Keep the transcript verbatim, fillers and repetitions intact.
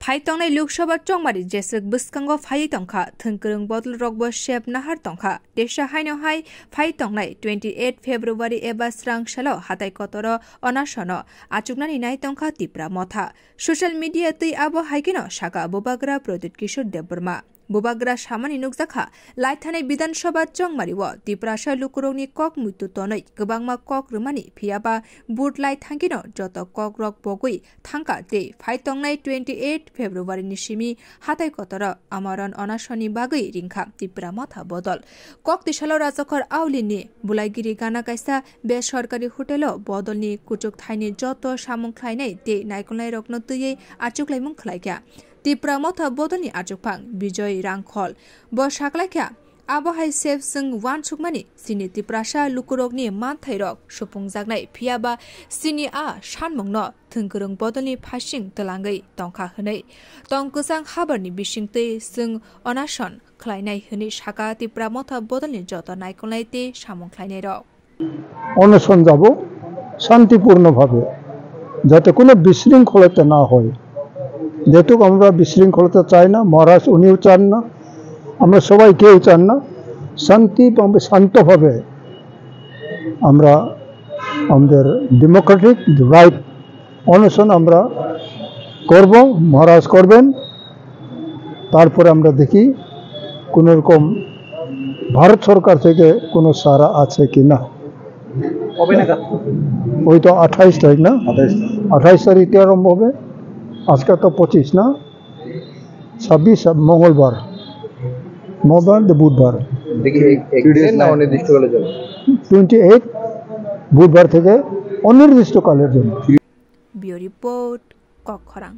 Phai tongnai Lok Sabha chongmari jeswk bwskango phaiwi tongkha, thwngkwrwng bodolrokbo sep nahar tongkha. Teisa haino hai phai tongnai twenty eight February eba srang salo hatai kotoro onasono achuknani nai tongkha Tipra Motha. Social media twi abo hai kheno saka Bubagra Pradyut Kishore Debbarma. Bubagra samani nukjakha, laithanai Bidhan Sabha chongmario Tiprasa lukurokni kok muitu tonwi kwbangma kok rwmani, phiyaba vote lai thangkheno joto kokrok bogwi thangkha tei phai tongnai twenty eight February ni simi hatai kotoro amaron onasoni bagwi ringkha Tipra Motha bodol. Kok tisalo Rajakhor Aulini Bulaigiri gana kaisa besorkari hotelo bodolni kuchuk thaini joto samung khlainai tei naikolnairokno twiwi achuklaimung khlaikha. Tipra Motha bodolni achukphang Bijoy Rangkhol. Bo saklaikha, abo hai sep chwng uansukmani chini Tiprasa lukurokni manthairok supungjaknai, phiyaba chini a sanmungno thwngkwrwng bodolni phasing twlangwi tongkha hwnwi. Tong kwchang habarni bisingtwi chwng onason khlainai hwnwi saka Tipra Motha bodolni joto naikolnai tei samung khlainairok. অনশন যাব শান্তিপূর্ণভাবে, যাতে কোনো বিশৃঙ্খলতা না হয়। যেহেতু আমরা বিশৃঙ্খলতা চাই না, মহারাজ উনিও চান না, আমরা সবাই কেউ চান না। শান্তি এবং শান্তভাবে আমরা আমাদের ডেমোক্রেটিক রাইট অনশন আমরা করব, মহারাজ করবেন। তারপরে আমরা দেখি কোনো রকম ভারত সরকার থেকে কোনো সাড়া আছে কি না। কবে নাগাদ? ওই তো আঠাইশ তারিখ না? আঠাইশ। আঠাইশ তারিখ থেকে আরম্ভ হবে। আজকে তো পঁচিশ না? ছাব্বিশ, মঙ্গলবার। মঙ্গলবার তো বুধবার। দেখি, এক-, একদিন না অনির্দিষ্টকালের জন্য? টোয়েন্টি এইট, বুধবার থেকে অনির্দিষ্টকালের জন্য। Bureau Report, Kokkhorang.